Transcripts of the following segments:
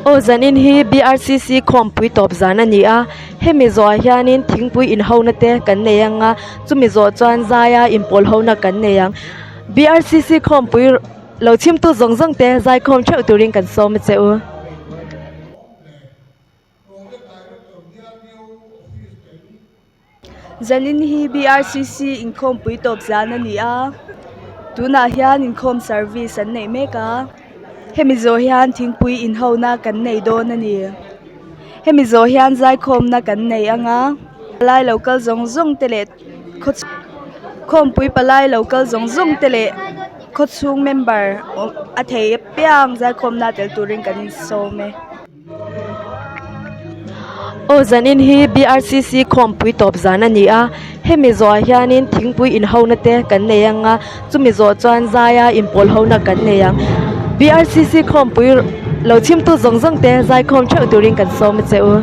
Aw zanin hi BRCC khawmpui tawp zan a ni a hemi zawhah hianin thingpui inhona te kan nei ang a chumi zawh chuan zaia inpawl hona kan nei ang BRCC khawmpui lo chhimtu zawng zawng te zaikhawm theuh turin kan sawm a che u. Zanin hi BRCC inkhawmpui tawp zan a ni a tunah hian inkhawm service an neih mek a hemi zawh hian thingpui inhona kan nei dawn a ni hemi zawh hian zaikhawmna kan nei ang a palai lo kal zawng zawng te leh khaw khawmpui palai lo kal zawng zawng te leh khawchhung member a thei apiang zaikhawmna tel turin kan insawm e. Aw zanin hi BRCC khawmpui tawp zan a ni a hemi zawhah hianin thingpui inhona te kan nei ang a chumi zawh chuan zaia inpawl hona kan nei ang BRCC khawmpui lo chhimtu zawng zawng te zaikhawm theuh turin kan sawm a che u.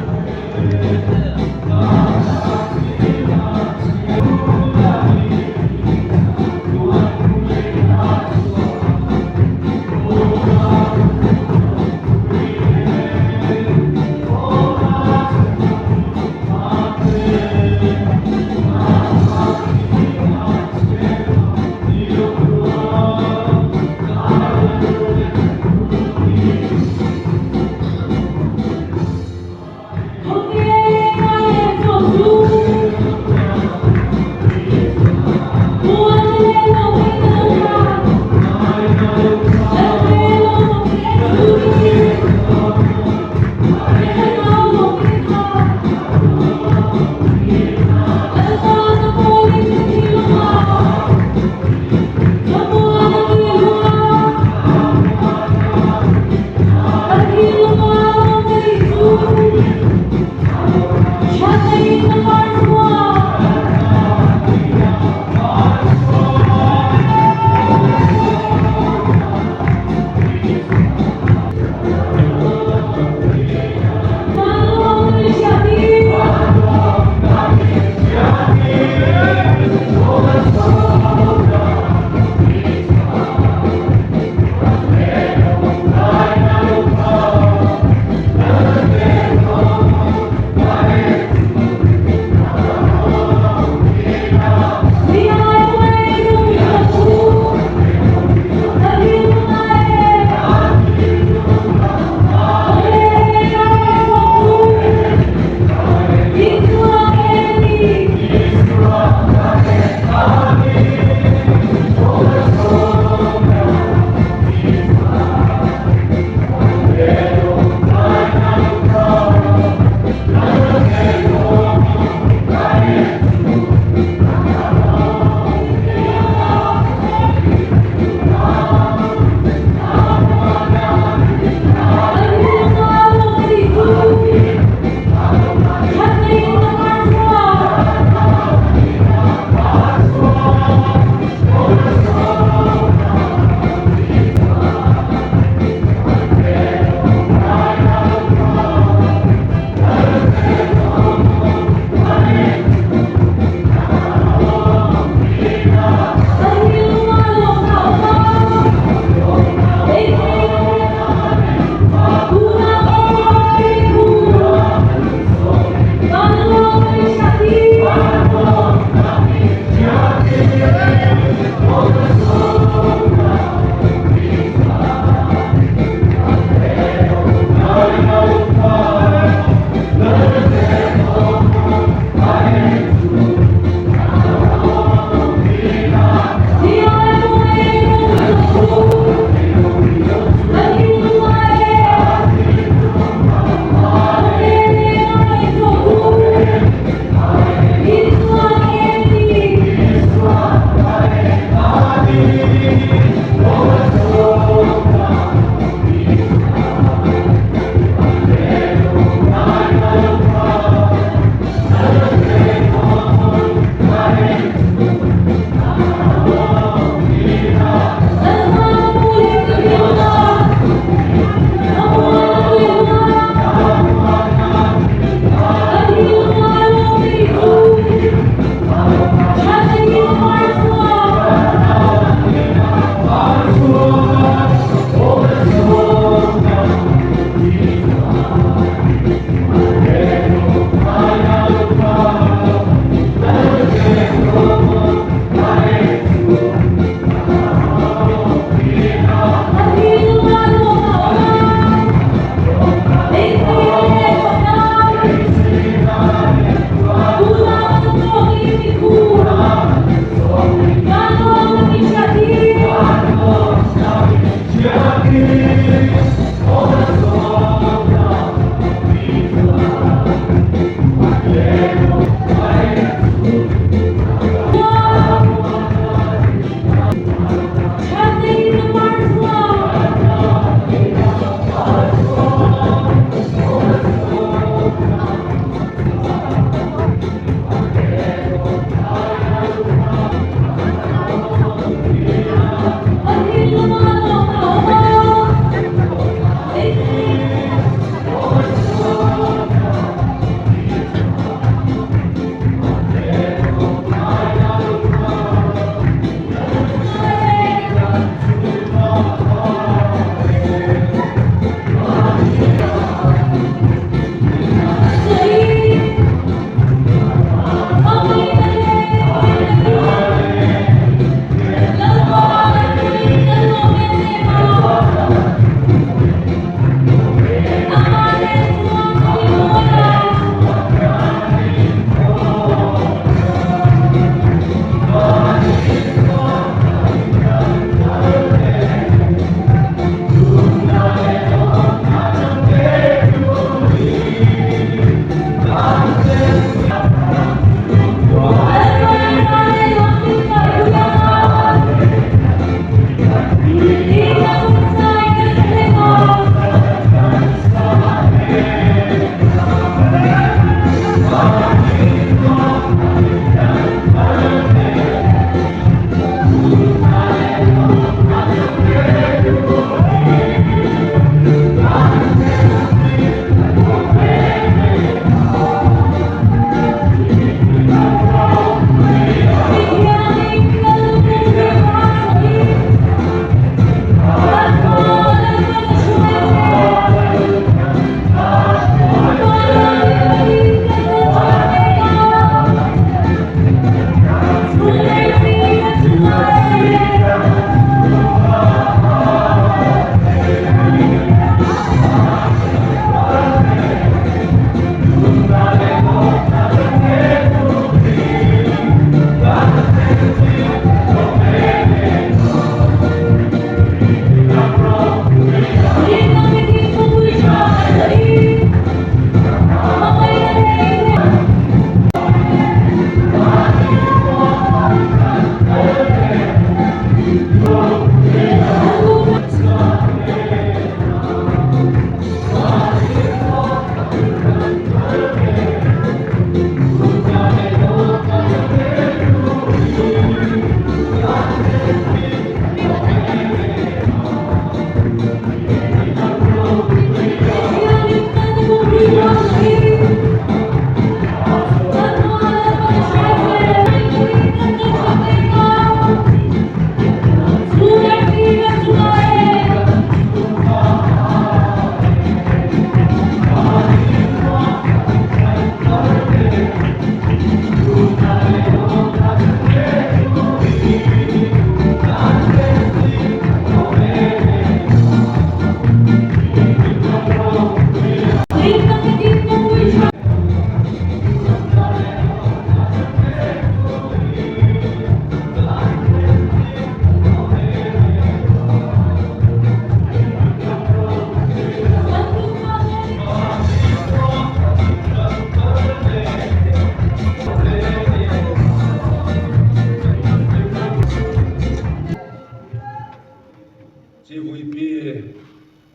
Civuipi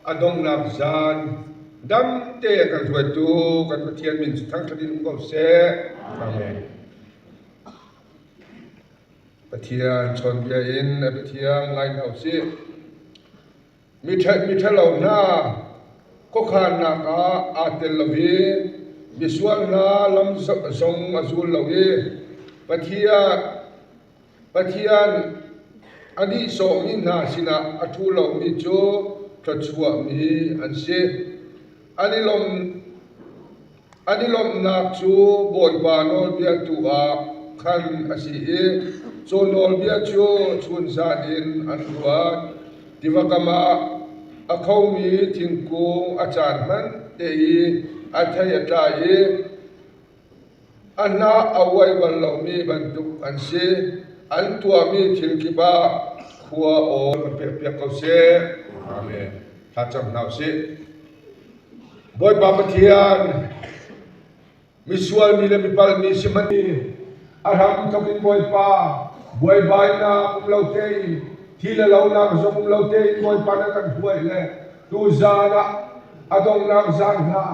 a donghnak zan dam te a kan hruaitu kan Pathian min cu thangṭhat in um ko seh. Amen. Pathian chawnbia in a biathiang ngai hna usih. Miṭhalo hna khuakhannak ah aa tel lo i misual hna lam zong a zul lo i Pathian a nihsawhmi hna sinah a ṭhu lomi cu thluachuahmi an si. An i lawmhnak cu Bawipa nawlbia tu ah khan a si i cu nawlbia cu chunzan in an ruat. Tiva kam ah a khomi thingkung a caan hman te i a thei a tlai i a hnah a uai bal lomi bantuk an si. An tuahmi thil kip ah khua aw kan pekpiak ko seh. Amen. Thla cam hna usih. Bawipa Pathian, misual mi le mipalh mi sihmanh a hram thawk in Bawipa, buaibainak um lo tein, thi le lonak zong um lo tein Bawipa na kan hruai le tuzaan ah a donghnak zaan hna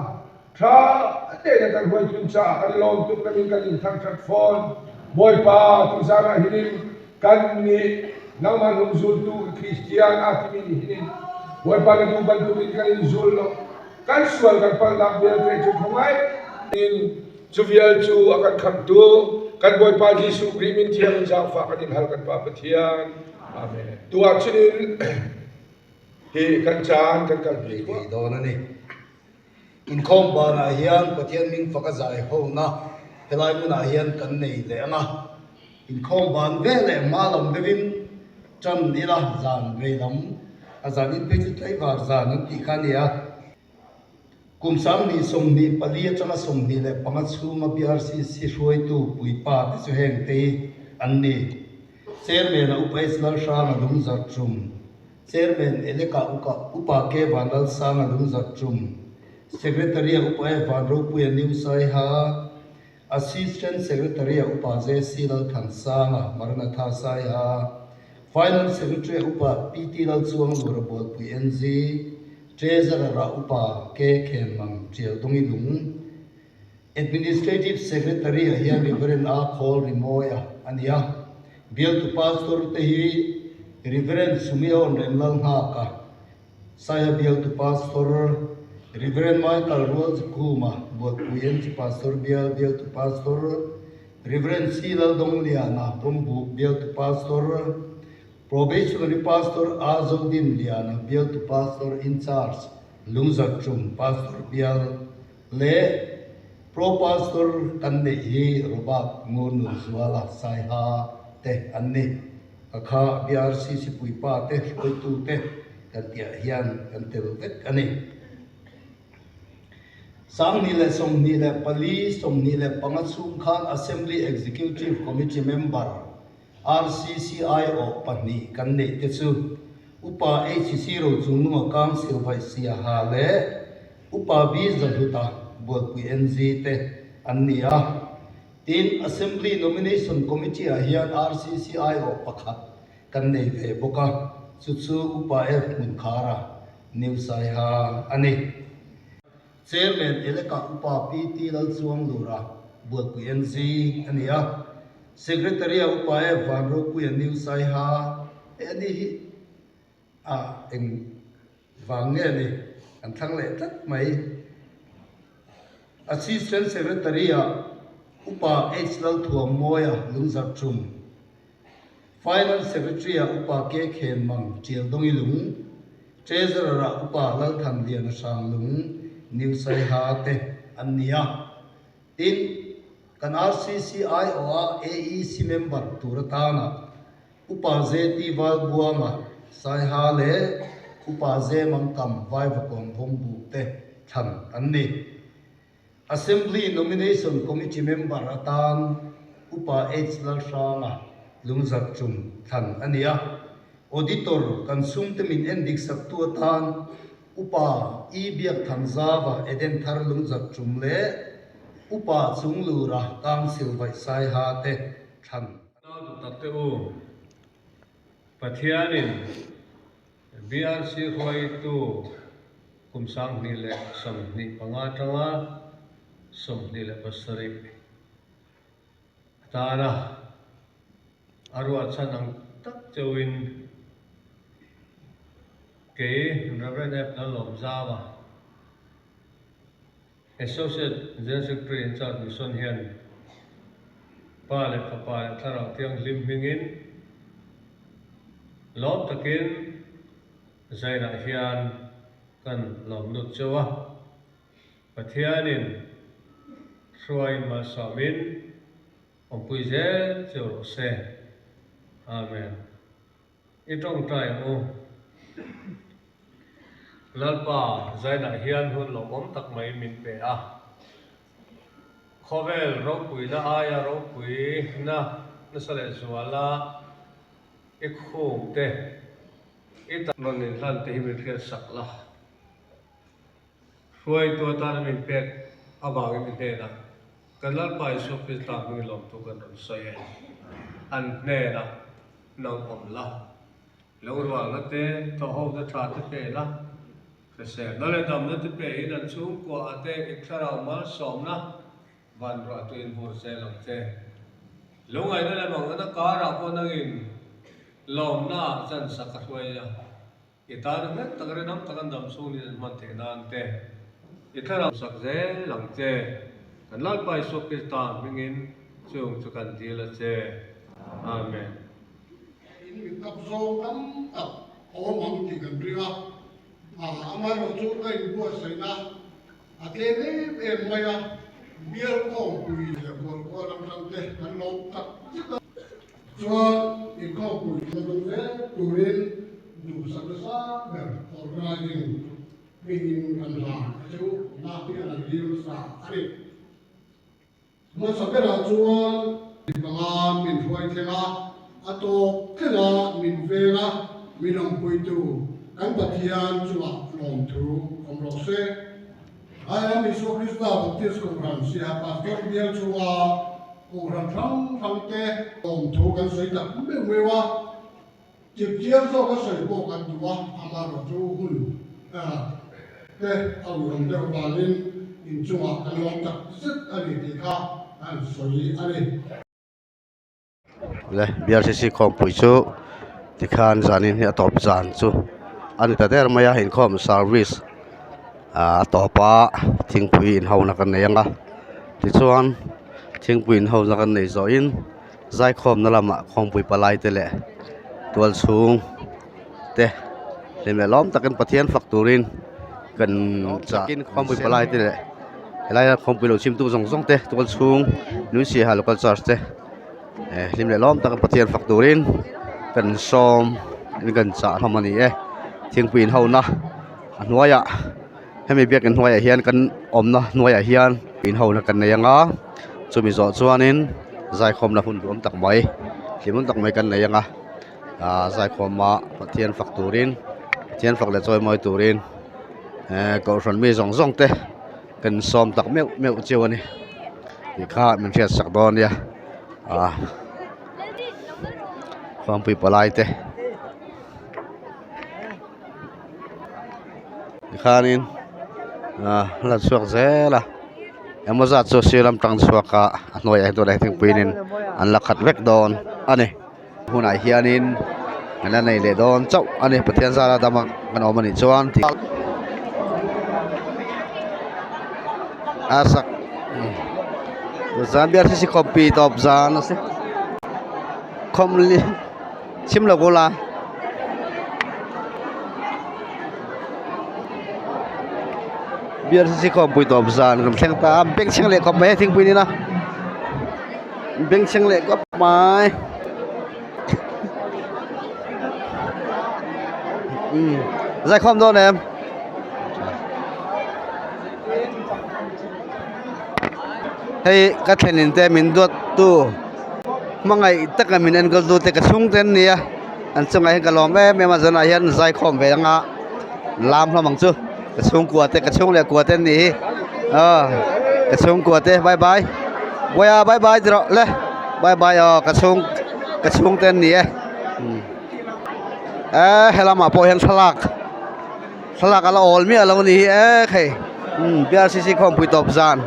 ṭha tein na kan hruai tlun caah kan i lawm tuk na min kan in thangṭhat fawn. Bawipa, tuzaan ah hin kannih nangmah hnungzultu Kristian aa timi nih hin Bawipa na duh bantukin kan in zul lo. Kan sual kan palhnak vialte cu khawngaih in cu vial cu a kan khamhtu kan Bawipa Jesuh Khrih min thiang in zaangfah kan in hal kan Pa Pathian. Amen. Tu ah cun in hi kan caan kan kalpi thei dawn a ni. Inkhawm banah hian Pathian hming fak a zai hona helai hmunah hian kan nei leh ang a. Inkhawm ban ve leh hma lam deuhin tan ila zan rei lam a zan in phei chu tlaivar zan an tih kha a ni a. Kum 2024 atanga 25 chhunga BRCC hruaitu puipa te chu heng te hi an ni. Chairman a Upa H Lalhranga Lungzarhtum, Chairman Eleka Uka Upa K Vanlalsanga Lungzarhtum, Secretary a Upa F Vanropuia New Saiha, Assistant Secretary a Upa JC Lalthansanga Maranatha Saiha, Finance Secretary a Upa PT Lalchuanglura Bualpui NG, Treasurer a Upa K Khenmang Tialdungi Lung, Administrative Secretary ah hian Reverend A Khawl Rimawia a ni a, Bialtu Pastor te hi Reverend Sumiawn Remlalnghaka, Saiha Bialtu Pastor, Reverend Michael Rualzakhuma, Buatpui NG Pastor Bial Bialtu Pastor, Reverend C Laldawngliana, Vawmbuk Bialtu Pastor, Probationary Pastor A Zodinliana, Bialtu Pastor in Charge, Lungzarhtum Pastor Bial, leh Pro Pastor kan neih hi Robert Ngurnunzuala Saiha te an ni. Ka kha BRCC puipa te hruaitu te kan tihah hian kan tel vek a ni. 2024, 25 chhung khan Assembly Executive Committee Member RCCIO pahnih kan neih te chu Upa HC Rochungnunga Council Vaihsiaha leh Upa B Zahluta Bualpui NG te an ni a. Tin, Assembly Nomination Committee-ah hian RCCIO pakhat kan nei ve bawk a, chu chu Upa F Hmunkhara, New Saiha a ni. Chairman Eleka Upa PT Lalchuanglura Bualpui NG a ni a, Secretary-a Upa F Vanropuia New Saiha e a ni hi a eng vang nge ni an thlang leh tlat mai. Assistant Secretary-a Upa H Lalthuammawia Lungzarhtum, Finance Secretary-a Upa K Khenmang Tialdawngi Lung, Treasurer-a Upa Lalthanliana Hranglung, New Saiha te an ni a. Tin, kan RCCIO-a AEC member tur atana Upa ZT Valbuanga, Saiha leh Upa Zemangkam Vaivakawn Vawmbuk te thlan an ni. Assembly Nomination Committee member atan Upa H Lalhranga Lungzarhtum thlan a ni a. Auditor kan sumte min endik saktu atan Upa E Biakthangzava Edenthar Lungzarhtum leh Upa Chunglura Council Vaihsaiha te thlan a ni. Nau duh tak te u, Pathianin BRC hruaitu kum 2025 atanga 27 atana a ruahchhan ang tak cheuhin kei Rev. F. Lalawmzava, Associate General Secretary in charge Mission hian Pa leh Fapa leh Thlarau Thianghlim hmingin lawm takin zainah hian kan lawm lut cheu a. Pathianin hruai malsawmin awmpui zel cheu rawh se. Amen. I tawngtai ang u. Lalpa zainah hian hun lawmawm tak mai min pe a. Khawvel ropuina aia ropuina nasa leh zuala i khung te, i ta rawn inhlan te hi min hriatsak la. Hruaitu atana min pek avangin i hnenah kan Lalpa Isua Krista hmingin lawmtu kan rawn sawi e. An hnenah nang awm la, lo rualna te, thawhhona tha te pe la, hriselna leh damna te pein an chhungkuaah te i thlarau malsawmna Van ruah tu in vur zel ang che. Lo ngaihna lem ang ana karah pawh nangin lawmna ah chan sak a hruai a, i tan nghet tak rinawm tak an dam chhung nin an hman theih nan te i thlarau sak zel ang che. Kan Lalpa Isua Krista hmingin chung chu kan dil a che. Amen. In mit kap zawng tam tak awm ang tih kan ring a, amaherawhchu ka inbuatsaihna A tlem em em mai a, bial khawmpui leh Hualkhua lam tang te kan lawm tak zet a. Chuan inkhawmpui la dawng zel turin duhsakna sang ber organizing hmingin kan hlan a chu na hi a lang dil nasa a ni. Hmasa berah chuan panga min hruai thleng a, a tawp thleng a min veng a, min awmpuitu kan Pathian chungah lawmthu awm rawh se. I am Isua Krista Baptist Kohhran Siaha Pastor bial chunga Kohhran hrang hrangte lawmthu kan sawi tak meuh meuh a, chipchiar zawka sawi pawh kan duh a, amaherawhchu hun te a uiawm deuh vangin inchungah kan lawm tak zet a ni tih kha an sawi a ni. Le BRCC khawmpui chu tikhan zanin hi a tawp zan chu a ni ta der mai a inkhawm service ah a tawp a thingpui inhona kan nei ang a tichuan thingpui inhona kan neih zawhin zaikhawmna lamah khawmpui palai te leh tual chhung te hlim leh lawm takin Pathian fak turin kan chah khawmpui palai te leh helaia khawmpui lo chhimtu zawng zawng te tual chhung Nunsiaha local church te eh hlim leh lawm takin Pathian fak turin kan sawm in kan chah hlawm a ni e thingpui in ho na a hnuaiah hemi biakin hnuaiah hian kan awmna hnuaiah hian in ho na kan nei ang a chumi zawh chuanin zaikhawmna hun duhawm tak mai hlimawm tak mai kan nei ang a. Ahh zaikhawma Pathian fak turin Pathian fak leh chawimawi turin ehh kohhran mi zawng zawng te kan sawm tak meuh meuh chiu a ni tih kha min hriat sak dawn nia ahh khuangpui palai te tikhanin ahh la chhuak zel a engmaw zat chu sir lam tang chhuak a a hnuaiah hian tunah hian thingpui nen an la khat vek dawn a ni. Hunah hianin an la nei leh dawn chauh a ni Pathian zara dama kan awm anih chuan tih a sak zan biar si khawmpi tawp zan a si khawm li chhim lo bula biar si khawmpui tawp zan kan thleng ta a bengchheng leh khawp mai a thingpui nena. Bengchheng leh kawp mai umm zaikhawm dawn em hei ka thlenin te min duat tu hmangaih taka min enkawl tu te ka chhungte an ni a an chungah hian ka lawm em em a zanah hian zaikhawm ve anga lam hlawm ang chu ka chhungkua te ka chhung leh kua te an nih hi aw ka chhungkua te bye bye bawiha bye bye ti rawh le bye bye aw ka chhung ka chhungte an ni e eee helamah pawh hian thlalak thlalak a la awl miah lo a ni hi e khei umm BRCC khawmpui tawp zan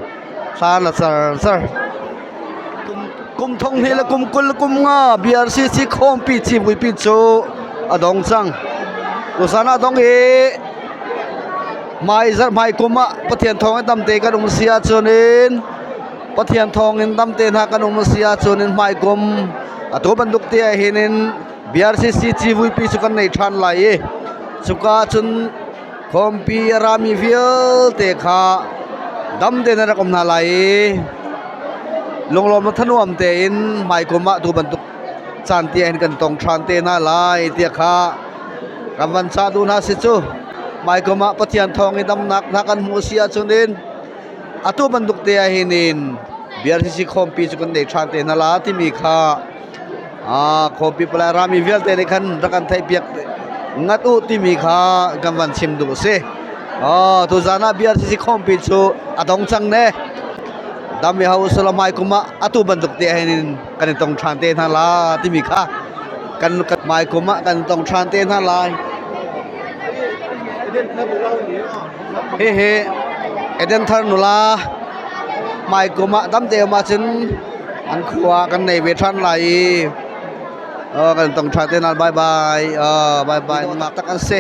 thla la char char kum thawng hnih leh kum kul kum nga BRCC khawmpi chipui pi chu a dawng chang tuzana a dawng hi hmai zarh hmai kuma Pathian thawng in tam te kan awm sia chuanin Pathian thawng in tam te hna kan awm sia chuanin hmai kum a tu bantuk te ah hianin BRCC chivui pi chu kan nei than lai i chuka chun khawmpi a rami vialte kha dam tein an rak um hna lai i lunglawm le thanuam tein hmaikum ah tu bantuk caan te ah hin kan tong ṭhan te hna lai tiah kha kan van cah duh hna si cu. Hmaikum ah Pathian thawng i damnak hna kan hmuh si ahcun in atu bantuk te ah hin in BRCC khawmpi cu kan nei ṭhan te hna la timi kha khawmpi palai rami vialte nih khan rak kan theihpiak ngat u timi kha kan van chim duh si. Aw tuzan ah BRCC khawmpi cu a dong cang ne. Dam i ho usulaw hmaikum ah atu bantuk te hin in kan i tong ṭhan te hna la timi kha kan hmaikum ah kan tong ṭhan te hna lai. Hihi Eden Thar nula hmaikum ah dam te um ahcun an khua kan nei ve ṭhan lai i kan tong ṭhan te hna. Bye bye. Bye bye. Tak an si.